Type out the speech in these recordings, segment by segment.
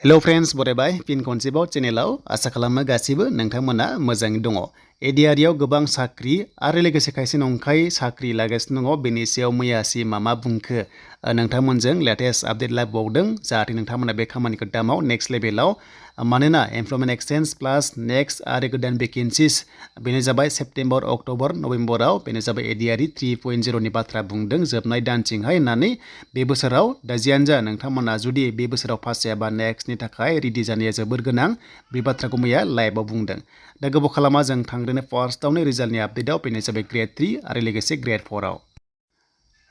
Hello friends बरायबाय फिन खनसेबाव चेनेलाव आसा खालामो गासिबो नोंथांमोना मोजाङै दङ। एडीआरईआव गोबां साख्रि आरो लोगोसे खायसे नंखाय साख्रि लागासिनो दङ। बेनि सायाव मैयासिम मा बुंखो नोंथांमोनजों लेटेस्ट आपडेट लाबोबावदों जाहाथे नोंथांमोना बे खामानिखौ दामाव नेक्स्ट लेभेलाव मानोना एमप्लयमेन्ट एक्सचेन्ज प्लास नेक्स्ट आरो गोदान भेकेन्सिस बेनो जाबाय सेप्टेम्बर अक्ट'बर नभेम्बराव बेनो जाबाय एडीआरई 3.0 नि बाथ्रा बुंदों जोबनाय दानथिंहाय होननानै बे बोसोराव दा जियानो जा नोंथांमोना जुदि बे बोसोराव पास जायाबा नेक्स्टनि थाखाय रेडि जानाया जोबोर गोनां बे बाथ्राखौ मैया लाइभआव बुंदों। दा गोबाव खालामा जों थांग्रोनो फार्स्टआवनो रिजाल्टनि आपडेटआव बेनो जाबाय ग्रेड 3 आरो लोगोसे ग्रेड 4 आव।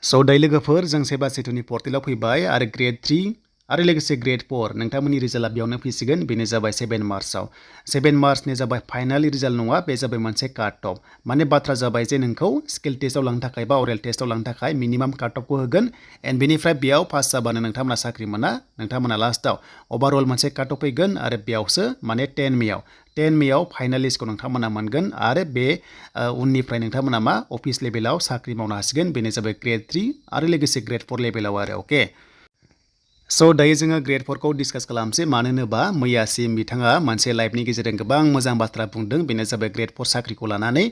स' दायो लोगोफोर जों सेबा सेतुनि पर्टेलाव फैबाय आरो ग्रेड 3 आरो लोगोसे ग्रेड 4 नोंथांमोननि रिजाल्टआ बेयावनो फैसिगोन बेनो जाबाय 7 मार्चआव। 7 मार्चनि जाबाय फाइनाल रिजाल्ट नङा बे जाबाय मोनसे काट अफ माने बाथ्रा जाबाय जे नोंखौ स्किल टेस्टआव लांनो थाखाय बा अरेल टेस्टआव लांनो थाखाय मिनिमाम काट अफखौ होगोन एन्ड बेनिफ्राय बेयाव पास जाबानो नोंथांमोना साख्रि मोना नोंथांमोना लास्टआव ओभारअल मोनसे काट अफ फैगोन आरो बेयावसो माने 10 मेआव फाइनाल लिस्टखौ नोंथांमोना मोनगोन आरो बे उननिफ्राय नोंथांमोना मा अफिस लेभेलाव साख्रि मावनो हासिगोन बेनो जाबाय ग्रेड 3 आरो लोगोसे ग्रेड 4 लेभेलाव आरो अके। स' दायो जोङो ग्रेड 4 खौ डिसकास खालामसै मानो होनोबा मैयासिम बिथाङा मोनसे लाइभनि गेजेरजों गोबां मोजां बाथ्रा बुंदों बेनो जाबाय ग्रेड 4 साख्रिखौ लानानै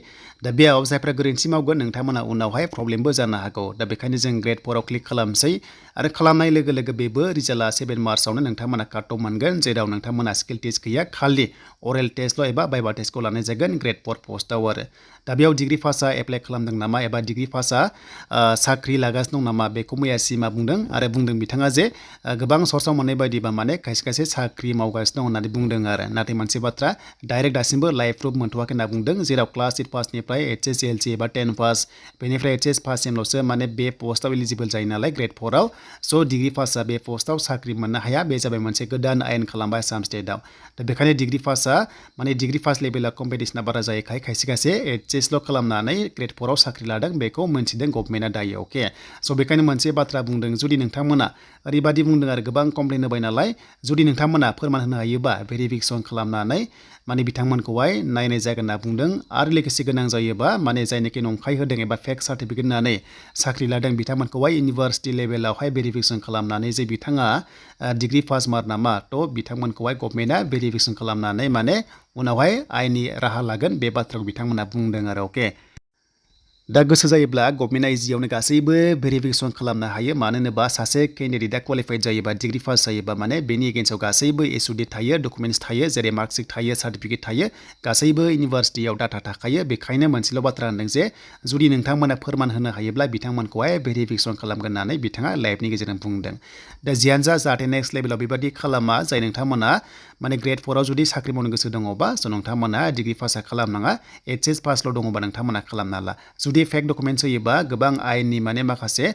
दा बेयाव जायफ्रा गोरोन्थि मावगोन नोंथांमोना उनावहाय प्रब्लेमबो जानो हागौ दा बेखायनो जों ग्रेड 4 आव क्लिक खालामसै आरो खालामनाय लोगो लोगो बेबो रिजाल्टआ 7 मार्चआवनो नोंथांमोना काट अफ मोनगोन जेराव नोंथांमोना स्किल टेस्ट गैया खालि अरेल टेस्टल' एबा भाइभा टेस्टखौ लानाय जागोन ग्रेड 4 पस्टआव आरो दा बेयाव डिग्री पासआ एप्लाइ खालामदों नामा एबा डिग्री पासआ साख्रि लागासिनो दं नामा बेखौ मैयासिमा बुंदों आरो बुंदों बिथाङा जे गोबां सर्सआव मोननाय बायदिबा माने खायसे खायसे साख्रि मावगासिनो दं होननानै बुंदों आरो नाथाय मोनसे बाथ्रा डाइरेक्ट दासिमबो लाइभ प्रुफ मोनथ'वाखै होनना बुंदों जेराव क्लास 8 पासनिफ्राय एचएस एलसी एबा 10 पास बेनिफ्राय एचएस पाससिमल'सो माने बे पस्टआव एलिजिबल जायो नालाय ग्रेड 4 आव स' डिग्री पासआ बे पस्टआव साख्रि मोननो हाया बे जाबाय मोनसे गोदान आयेन खालामबाय आसाम स्टेटआव दा बेखायनो डिग्री पासआ माने डिग्री पास लेभेला कम्पिटिसना बारा जायोखाय खायसे खायसे एचएसल' खालामनानै ग्रेड 4 आव साख्रि लादों बेखौ मोनथिदों गभर्नमेन्टआ दायो अके स' बेखायनो मोनसे बाथ्रा बुंदों जुदि नोंथांमोना ओरैबादि बुंदों आरो गोबां कमप्लेन होबाय नालाय जुदि नोंथांमोना फोरमान होनो हायोबा भेरिफिकेसन खालामनानै माने बिथांमोनखौहाय नायनाय जागोन होनना बुंदों आरो लोगोसे गोनां जायोबा माने जायनोखि नंखाय होदों एबा फेक सार्टिफिकेट होनानै साख्रि लादों बिथांमोनखौहाय इउनिभार्सिटि लेभेलावहाय भेरिफिकेसन खालामनानै जे बिथाङा डिग्री पास मार नामा थ' बिथांमोनखौहाय गभर्नमेन्टआ भेरिफिकेसन खालामनानै माने उनावहाय आयेननि राहा लागोन बे बाथ्राखौ बिथांमोना बुंदों आरो अके। दा गोसो जायोब्ला गभर्नमेन्टआ इजियावनो गासैबो भेरिफिकेसन खालामनो हायो मानो होनोबा सासे केन्डिडेटआ क्वालिफाइड जायोबा डिग्री पास जायोबा माने बेनि एगेन्स्टआव गासैबो एसुडेट थायो डकुमेन्ट्स थायो जेरै मार्कशिट थायो सार्टिफिकेट थायो गासैबो इउनिभार्सिटियाव डाटा थाखायो बेखायनो मोनसेल' बाथ्रा होनदों जे जुदि नोंथांमोना फोरमान होनो हायोब्ला बिथांमोनखौहाय भेरिफिकेसन खालामगोन होननानै बिथाङा लाइभनि गेजेरजों बुंदों। दा जियानो जा जाहाथे नेक्स्ट लेभेलाव बेबादि खालामा जाय नोंथांमोना माने ग्रेड 4 आव जुदि साख्रि मावनो गोसो दङबा स' नोंथांमोना डिग्री पासआ खालामनाङा एचएस पासल' दङबा नोंथांमोना खालामना ला जुदि फेक डकुमेन्ट्स होयोबा गोबां आयेननि माने माखासे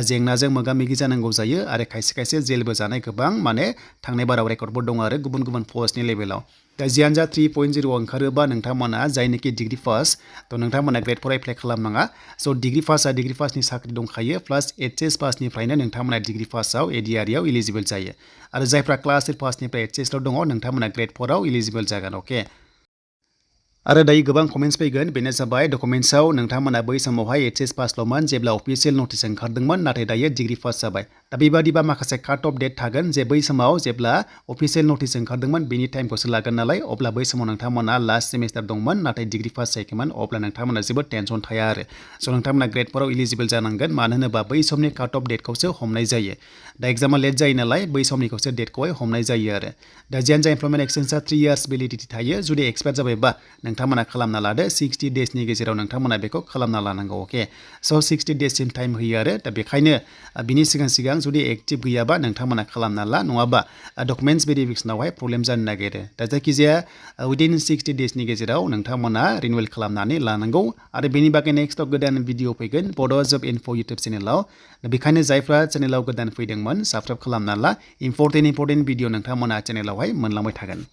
जेंनाजों मोगा मोगि जानांगौ जायो आरो खायसे खायसे जेलबो जानाय गोबां माने थांनाय बाराव रेकर्डबो दं आरो गुबुन गुबुन पस्टनि लेभेलाव दा जियानो जा 3.0 ओंखारोबा नोंथांमोना जायनोखि डिग्री पास थ' नोंथांमोना ग्रेड 4 एप्लाइ खालामनाङा स' डिग्री पासआ डिग्री पासनि साख्रि दंखायो प्लास एचएस पासनिफ्रायनो नोंथांमोना डिग्री पासआव एडीआरईआव इलिजिबल जायो आरो जायफ्रा क्लास 8 पासनिफ्राय एचएसल' दङ नोंथांमोना ग्रेड 4 आव इलिजिबल जागोन अके। आरो दायो गोबां कमेन्ट्स फैगोन बेनो जाबाय डकुमेन्ट्सआव नोंथांमोना बै समावहाय एचएस पासल'मोन जेब्ला अफिसियेल नटिस ओंखारदोंमोन नाथाय दायो डिग्री पास जाबाय दा बेबादिबा माखासे काट अफ डेट थागोन जे बै समाव जेब्ला अफिसियेल नटिस ओंखारदोंमोन बेनि टाइमखौसो लागोन नालाय अब्ला बै समाव नोंथांमोना लास्ट सेमिस्टार दंमोन नाथाय डिग्री पास जायाखैमोन अब्ला नोंथांमोना जोबोद टेनसन थाया आरो स' नोंथांमोना ग्रेड 4 आव इलिजिबल जानांगोन मानो होनोबा बै समनि काट अफ डेटखौसो हमनाय जायो दा एग्जामा लेट जायो नालाय बै समनिखौसो डेटखौहाय हमनाय जायो आरो दा जियानो जा एमप्लयमेन्ट एक्सचेन्जआ 3 इयार्स भेलिडिटि थायो जुदि एक्सपायार जाबायबा नोंथांमोना खालामना लादो 60 डेजनि गेजेराव नोंथांमोना बेखौ खालामना लानांगौ अके स' 60 डेजसिम टाइम होयो आरो दा बेखायनो बिनि सिगां जुदि एक्टिभ गैयाबा नोंथांमोना खालामना ला नङाबा डकुमेन्ट्स भेरिफिकेसनावहाय प्रब्लेम जानो नागिरो दा जायखिजाया उइदिन 60 डेजनि गेजेराव नोंथांमोना रिनिउवेल खालामनानै लानांगौ आरो बेनि बागै नेक्स्टआव गोदान भिडिअ फैगोन बड' जब इनफो इउटुब चेनेलाव दा बेखायनो जायफ्रा चेनेलाव गोदान फैदोंमोन साबस्क्राइब खालामना ला इम्परटेन्ट भिडिअ नोंथांमोना चेनेलावहाय मोनलांबाय थागोन।